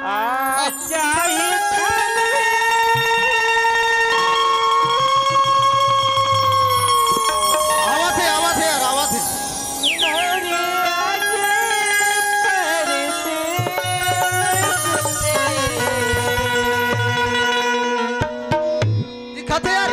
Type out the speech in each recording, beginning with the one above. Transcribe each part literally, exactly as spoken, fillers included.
आवत हे, आवत हे यार, आवत हे। दिखत हे यार।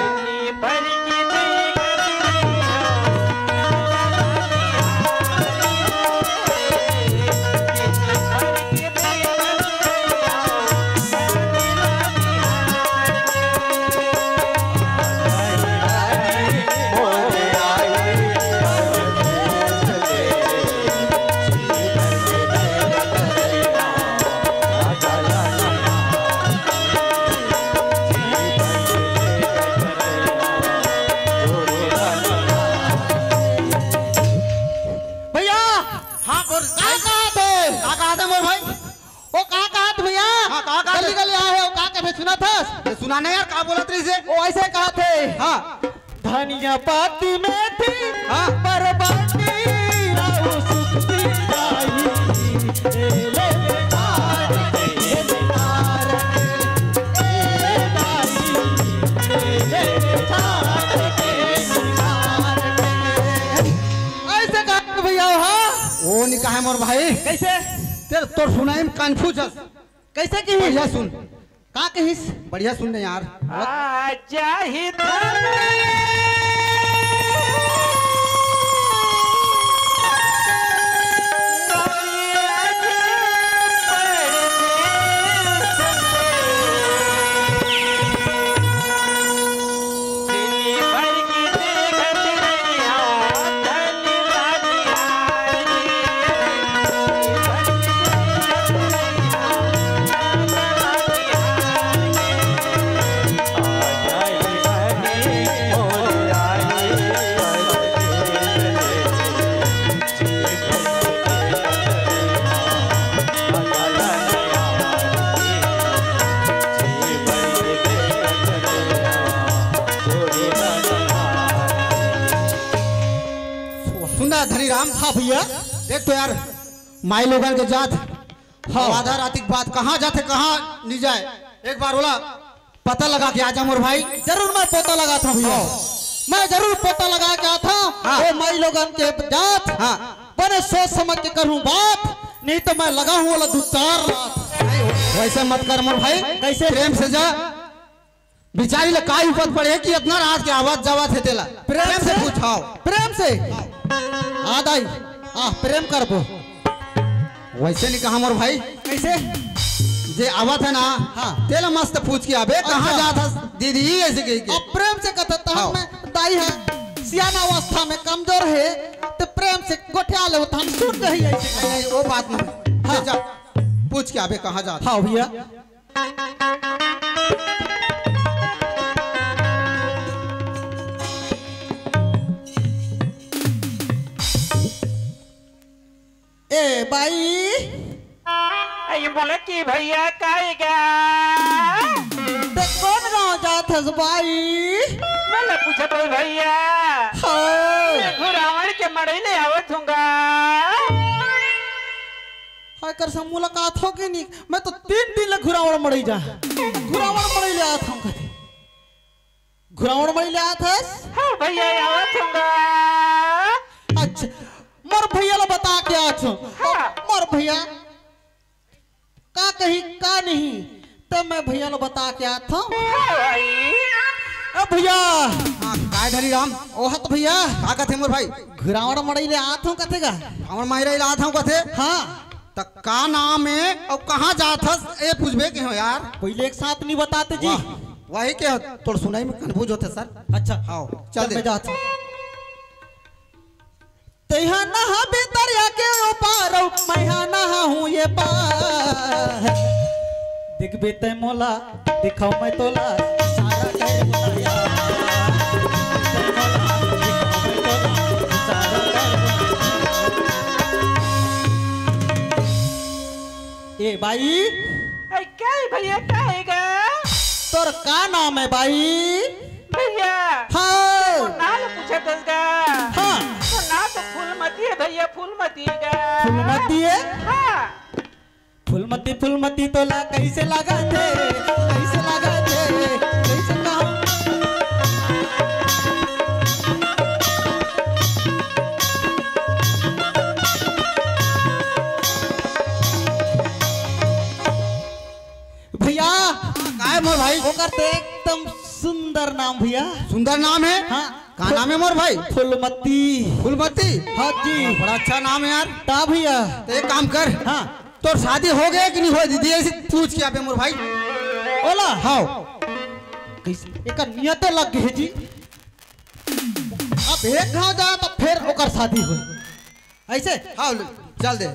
भैया, हाँ, बोल। का कहा थे? का कहा थे मोर भाई? ओ, का कहा थे भैया? हाँ, का कहा थे? गली गली आए हो, का कहे सुना था? ये सुना नहीं यार, का बोलत रही से? ओ, ऐसे कहा थे। हाँ। धनिया पाती मेथी, हाँ। बरबादी रहू सुखती जाई। ए ले ले तार के, ए ले तार के, ए बाई, ए ले ले तार के, तार के। ऐसे कहा भैया, हाँ? ओ नहीं कहा मोर भाई। कैसे? तेरे तोर सुनाई में कंफ्यूज हस। कैसे की? बढ़िया सुन। का कहिस? बढ़िया सुन ने यार। आजा ही धन। सुना धनीराम। हाँ भैया। देख तो यार, माई लोगन के जात, हाँ। आधा राती के बाद कहाँ जाथे, कहाँ नहीं जाए, एक बार ओला पता लगा के आ जा मोर भाई। जरूर मैं पता लगात हूँ भैया। हाँ। मैं जरूर पता लगा के आत हूँ। हाँ। ओ माई लोगन के जात। हाँ। बने सोच समझ के करूँ बात, नहीं तो मैं लगा हूँ वाला दू चार लात। नहीं, वैसे मत कर मोर भाई। कैसे? प्रेम से जा। बिचारी ला का विपत पड़े कि इतना रात के आवत जावत हे तेला? प्रेम प्रेम से से? पूछ, हाँ। प्रेम से? आ दाई, आ, प्रेम करबो। वैसे नहीं कहा मोर भाई। कैसे? जे आवत हे ना, हाँ। तेला मस्त पूछ के आबे, कहाँ अच्छा। जात हस दीदी, ऐसे कह के। अब प्रेम से कहता था हाँ। मैं, दाई है, सियाना अवस्था में कमजोर है, तो प्रेम से गोठिया ले, हम सुन रही है। नहीं, नहीं, वो बात नहीं। हाँ। जा, पूछ के आबे, कहाँ जात? हाँ भैया। ए बाई। ए, बोले कि भैया काहे गा? ते कौन गाँव जात हस बाई? मैं ले पूछत हूँ भैया। हाँ। मैं घुरावण के मड़ई ले आवत हूँ गा। हाय कर से मुलाकात हो कि नहीं? मैं तो तीन दिन ले घुरावण मड़ई जा। घुरावण मड़ई ले आत हूँ कथे। घुरावण मड़ई ले आत हस? हाँ भैया, आवत हूँ गा। अच्छा, मोर भैया ला बता के आत हूँ। हाँ। मोर भैया का कही, का नहीं, तब मैं भैया ला बता के आत हूँ। हाँ भाई। ए भैया। हाँ, काय धनीराम? ओहत भैया। का कथे मोर भाई? घुरावण मड़ई ले आत हूँ कथे गा। घुरावण मड़ई ले आत हूँ कथे? हाँ। त का नाम हे अउ कहाँ जात हस, ए पूछबे के हो यार? पहले एक साथ नहीं बताते जी। वाह, वही के हो, तोर सुनाई में confuse होथे सर। अच्छा। हाँ, चल चल दे। मैं जात हूँ। तेहा नहा बे दरिया के ओ पार, अउ मैं हा नहा हूँ ये पार। देखबे तै मोला, दिखाओ मैं तोला, सारा कर बुलाया। ए बाई। ए, का हे भैया, का हे गा? तोर का नाम हे बाई? भैया। हाँ। तोर नाम पूछत हस गा। हाँ। तोर नाम तो फूलमती हे भैया, फूलमती गा। फूलमती हे? हाँ। फूलमती, फूलमती तोला कइसे लागथे, कइसे लागथे, कइसे कहा? भैया, काय मोर भाई? ओकर तो एकदम सुंदर नाम भैया। सुंदर नाम है? हाँ। का नाम है मोर भाई? फूलमती। फूलमती? हाँ जी। बड़ा अच्छा नाम है यार। ता भैया। तो एक काम कर। हाँ। तोर शादी हो गया कि नहीं हो दीदी, ऐसे पूछ के आबे मोर भाई। ओला? हाँ। कइसे? एकर नियते लग गए जी। अब एक घाव जा तो फिर ओकर शादी हो। ऐसे? हाँ, ले, चल दे।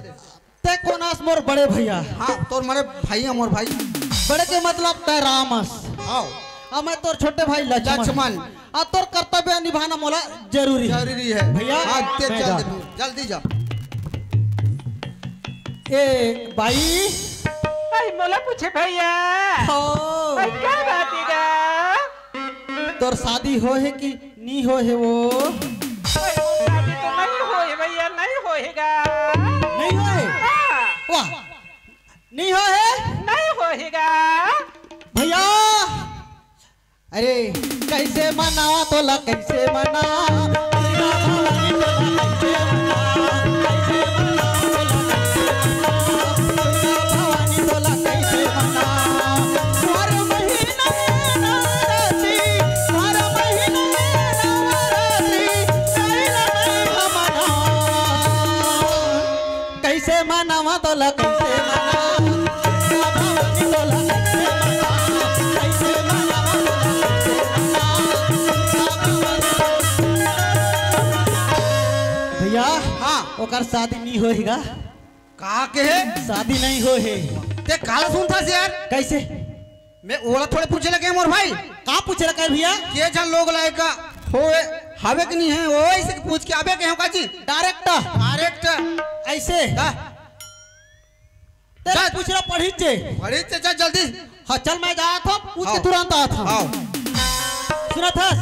ते कोन अस मोर बड़े भैया? हाँ, तोर बड़े भाई है मोर भाई। बड़े के मतलब ते राम अस। हाँ। अब मैं तोर छोटे भाई लक्ष्मण। लक्ष्मण। अब तोर कर्तव्य निभाना मोला जरूरी है। जरूरी है। भैया, हाँ, ते मैं चल जा। दे तू, जल्दी जा। ए, बाई। आई मोला पूछे भैया। हो। आई का बात है गा? तोर शादी हो है कि नी हो हे वो? भाई, मोर शादी तो नहीं हो हे भैया, नहीं हो हे गा। नहीं हो हे? हाँ। वाह, नहीं हो हे? नहीं हो हे गा। भैया, अरे, कैसे मनावा तोला, कैसे मना? दुर्गा भवानी तोला कैसे मना? कैसे मना? दुर्गा भवानी तोला कैसे मना? हर महीना नवरात्रि, हर महीना नवरात्रि, कैला मैं भमना। कैसे मनावा तोला, कैसे मना? दुर्गा भवानी तोला कैसे मना? कैसे मनावा तोला, कैसे मना? भैया, हाँ। ओकर शादी नहीं होएगा। का के हे? शादी नहीं हो हे। ते काला सुनथस यार? कैसे? मैं ओला थोड़े पूछे लगे मोर भाई। का पूछे लगे भैया? के झन लोग लायक होए, हवे कि नहीं है, ओइसे पूछ के आबे के हो का जी? Direct। Direct। ऐसे? हाँ। तेरा चल। पूछना पढ़ी चे। पढ़ी चे, चल जल्दी। हाँ, चल मैं जात हूँ, पूछ के आओ। तुरंत आत हूँ। आओ। सुनत हस?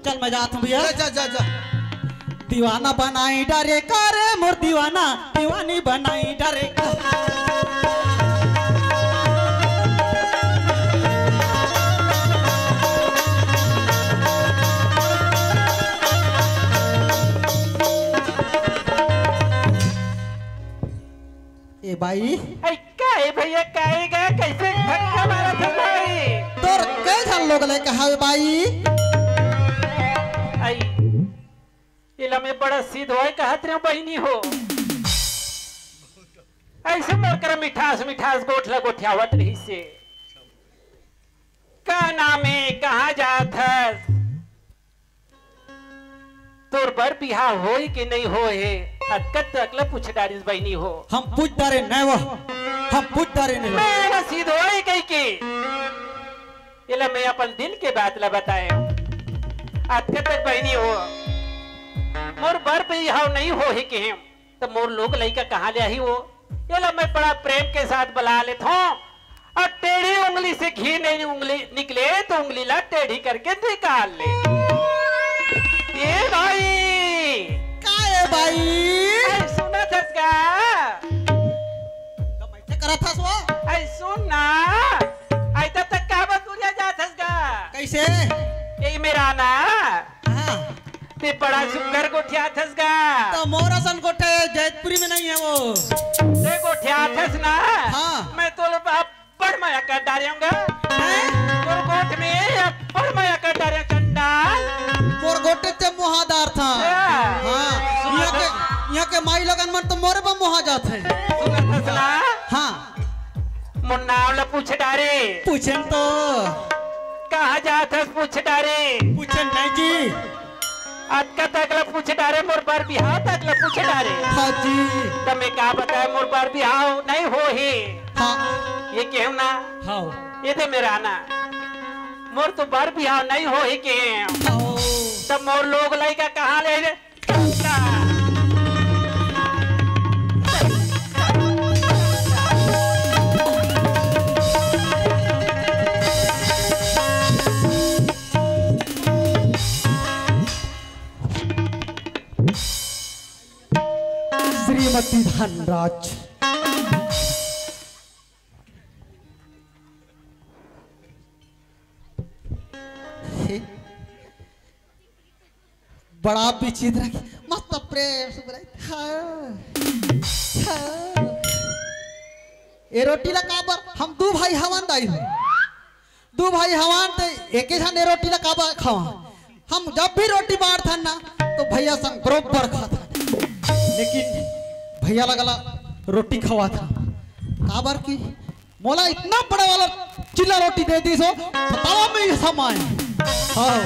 चल, मैं जात हूँ भैया। जा, जा, जा, जा। दीवाना बनाई डारे का रे मोर दीवाना, दीवानी बनाई डारे का। ए बाई। ऐ का हे भैया, का हे गा, कैसे धक्का मारत हे भाई? तोर कई झन लोग लायक हवे बाई? आई, एला मैं बड़ा सिधोए कहत रहेंव बहिनी हो। ऐसे मोर करा मिठास मिठास गोठ ला गोठियावत रहिसे। का नाम हे, कहाँ जात हस? तोर बर बिहाव होय के नइ होय हे, अतका तक ल पूछ डारिस बहिनी हो। हम पूछ डारे नइ वो, हम पूछ डारे नइ वो। मैं एला सिधोए कहिके, एला मैं अपन दिल के बात ल बताएंव। अतका तक बहिनी हो, मोर बर बिहाव नइ होय हे केहेंव। त मोर लोग लइका कहाँ ले आही वो? एला मैं बड़ा प्रेम के साथ बला लेथों। अउ टेढ़ी उंगली से घी नहीं उंगली निकले त उंगली ला टेढ़ी करके निकाल ले। ए भाई! का ए भाई? अरे सुनत हस का? त बइठे करत हस वो? अरे सुन ना। अइता तक का बतुरिया जात हस का? कइसे? ए मेरा ना। हाँ। ते बड़ा सुग्घर गोठियाथस गा। त मोर असन गोठे जैतपुरी में नहीं हे वो। ते गोठियाथस ना? हाँ। मैं तोर अब्बड़ मया कर डारेंव गा। हैं? तोर गोठ में अब्बड़ मया कर डारेंव चंडाल। मोर गोठे ते मुहादार था। हाँ। हाँ। इहाँ के, इहाँ के माई लोगन मन तो मोरे बर मुहा जात हे। सुनत हस ना? हाँ। मोर नाव ल पूछ डारे। पूछेन तो। कहाँ जात हस पूछ डारे। पूछेन नहीं जी। अतका तक ल पूछ डारे, मोर बर बिहाव तक ल पूछ डारे। हाँ जी। त मैं का बताएंव, मोर बर बिहाव नइ होय हे। हाँ। ए केहेंव ना। हाँ। ए दे मेरा ना। मोर तो बर बिहाव नइ होय हे केहेंव। हाँ। त मोर लोग लइका कहाँ ले रे? श्रीमती धनराज। थे। बड़ा विचित्र, मस्त प्रेम से बोला, हाँ, हाँ। ए रोटी ला काबर, हम दू भाई हवन दाई हो, दू भाई हवन, ते एके झन ए रोटी ला काबर खावा? हम जब भी रोटी बांटथन ना, तो भैया संग बरोबर खाथन, लेकिन भैया ला गला रोटी खवाथन। काबर कि मोला इतना बड़ा वाला चिल्ला रोटी दे दिस हो, बतावा मैं ये समय। हाँ।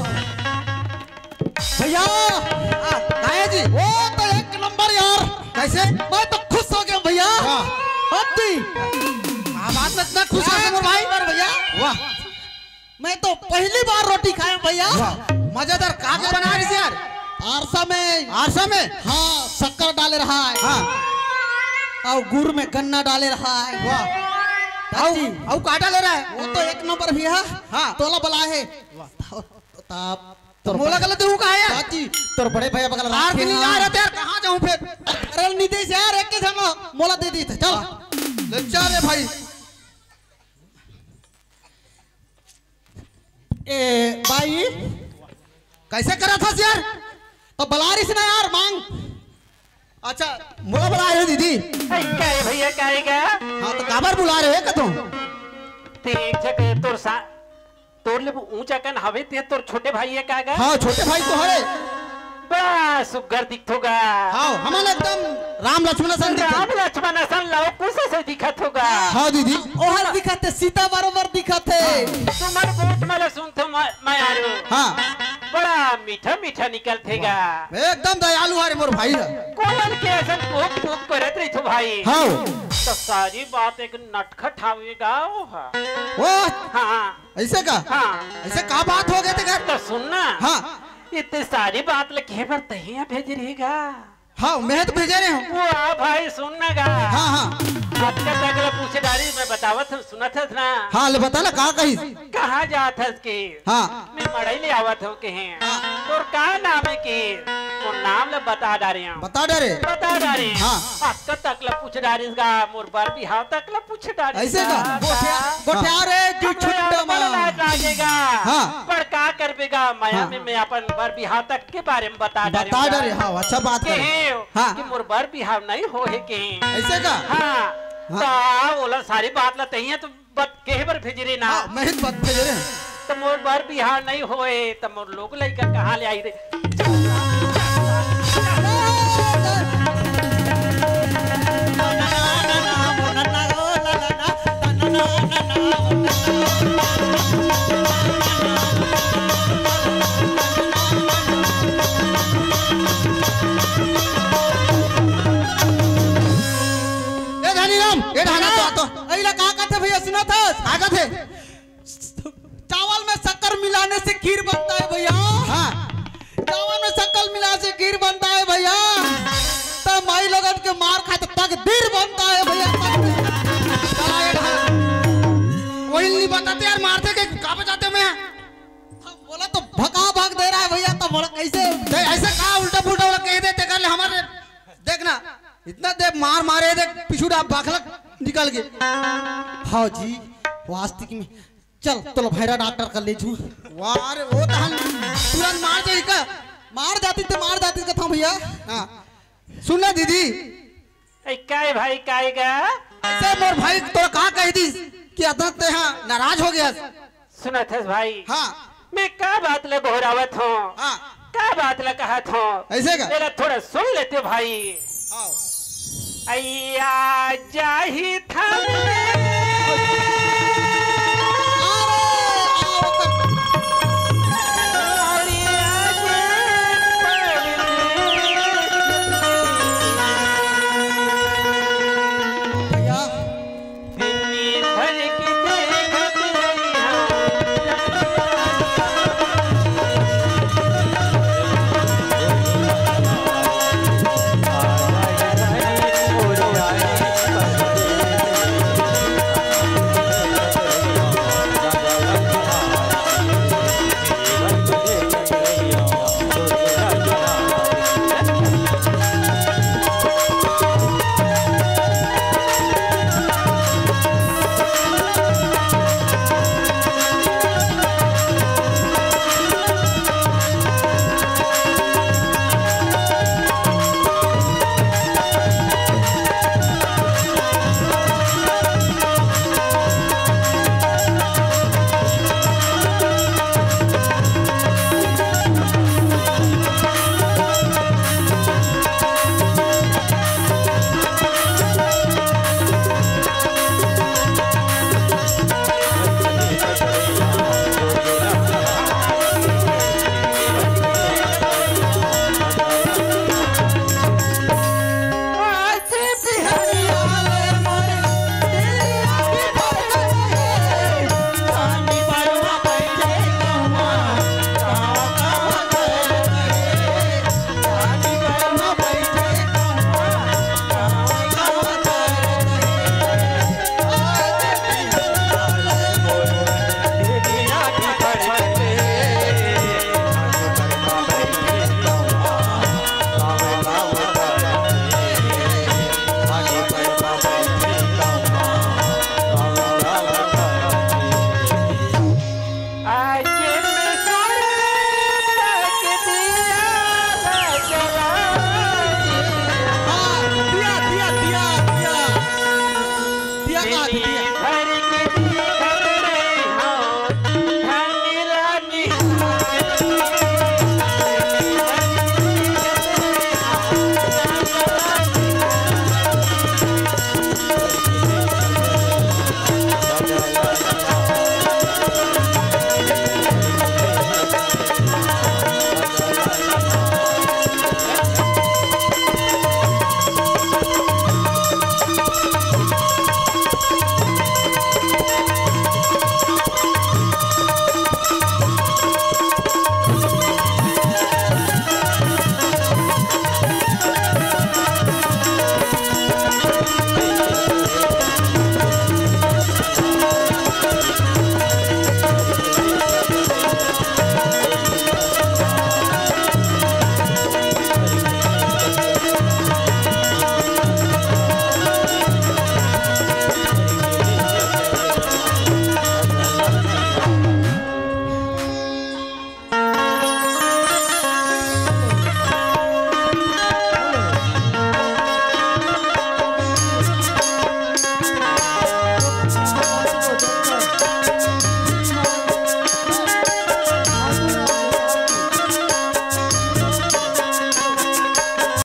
भैया। हाँ, काहे जी? वो तो एक नंबर यार। कैसे? मैं तो खुश हो गया भैया। वाह। हद ही। हाँ, बात में इतना खुश हो गया भाई। एक नंबर भैया। वाह। मैं तो पहली बार रोटी खाया भैया। वाह। मजेदार, का के बना रही यार? आरसा में। आरसा में? हाँ, शक्कर डाले रहा है। हाँ। और गुड़ में गन्ना डाले रहा है। वाह। अउ, जी। अउ का डाले रहा है? वो तो एक नंबर भैया। हाँ। तोला बला है। वाह। तो मोला गलत देहू का है यार? चाची, तोर बड़े भैया बगल आरती नहीं ला रहे थे यार, कहाँ जाऊँ फिर? अरे नहीं दे यार, एक के संग मोला दे दी थे, चल। ले चल रे भाई। ए भाई, कैसे करा था यार? तो बला रही ना यार, मांग। अच्छा, मोला बला रहे हो दीदी? अरे, का है भैया, का है का? हाँ, तो काबर बुला रहे हो का तुम? ते एक जगह तोर सा-, तोर ले ऊंचा कन हवे, ते तोर छोटे भाई है का गा? हाँ, छोटे भाई तो हरे। बड़ा सुग्घर दिखथो गा। हाँ, हमन एकदम राम लक्ष्मण असन दिखथन। राम लक्ष्मण असन लव कुश से दिखत हो गा। हाँ दीदी। ओहर दिखत हे, सीता बरोबर दिखत हे। तुमर गोठ मला सुनथो म-, मयारू। हाँ। बड़ा मीठा मीठा निकलथे गा। एकदम दयालु हरे मोर भाई ह। कोयल के असन कुक कुक करत रहिथो भाई। हाँ। तो सारी बात एक नटखट हावे गा ओह। ओ। हाँ। ऐसे का? हाँ। ऐसे का बात हो गए थे घर? तो सुन ना। हाँ। इतनी सारी बात ल कहे बर तहिया भेज रही गा। हाँ, मैं तो भेजे रहे हूँ। वो आ भाई, सुन ना गा। हाँ, हाँ। अतका तक ल पूछे डारिस, मैं बतावत हूँ, सुनत हस ना। हाँ, ले बता ना, का कहिस? कहाँ जात हस के? हाँ। मैं मड़ई ले आवत हूँ कहे। हाँ। तोर का नाम है के? मोर नाम ल बता डारे हूँ। बता डारे? बता डारे। हाँ। अतका तक ल पूछे डारिस गा, मोर बर बिहाव तक ल पूछे डारिस गा। ऐसे का? गोठिया, हाँ। गोठिया रे, जो अब मैं छुट्टा अड़बड़ मा। लाज लागेगा। हाँ। पर का करबे गा, मया हाँ। में मैं अपन बर बिहाव तक के बारे में बता डारे बता हूँ डारे, गा। हाँ, अच्छा बात के करे। हे, हाँ। कि मोर बर बिहाव नहीं हो हे के। ऐसे का? हाँ। हाँ। तो ओला सारी बात ल तहिया तो बत-, कहे बर भेजे रे ना। हाँ, मैं ही बात भेजे रे। तो मोर बर बिहाव नहीं होए, तो मोर लोग लइका कहाँ ले आई रे? ए धनीराम, ए धना तो, तो। अइला का कथे भैया, सुनत हस? का कथे? चावल में शक्कर मिलाने से खीर बनता है भैया। हाँ। चावल में शक्कर मिलाने से खीर बनता है भैया। तो माई लोगन के मार खाए तो तकदीर बनता है भैया, तकदीर। चला ये ढाल। वही नहीं बताते यार, मारते के का बचाते मैं? बोला तो भका भक दे रहा है भैया, तो बोला कैसे? दे, ऐसे का उल्टा पुल्टा वाला कह देते कर ले हमारे। देखना, इतना दे मार मारे, देख पिछुड़ा बाखला निकल गए। हाँ जी, वास्तविक में। चल, तो लो भैरा डॉक्टर कर ले जू। वाह रे, वो तो हम तुरंत मार जाई का? मार जाती तो मार जाती का था भैया। हाँ। सुन ना दीदी। ए, काय भाई, काय गा? ऐसे मोर भाई तोरा का कह दी कि अतना ते हाँ नाराज हो गया? सुनत हस भाई? हाँ। मैं का बात ले बोहरावत हूँ? हाँ। का बात ले कहत हूँ? ऐसे का? तेरा थोड़ा सुन लेते भाई। हाँ। अइया जाही थाने। अरे, आओ कर। भैया।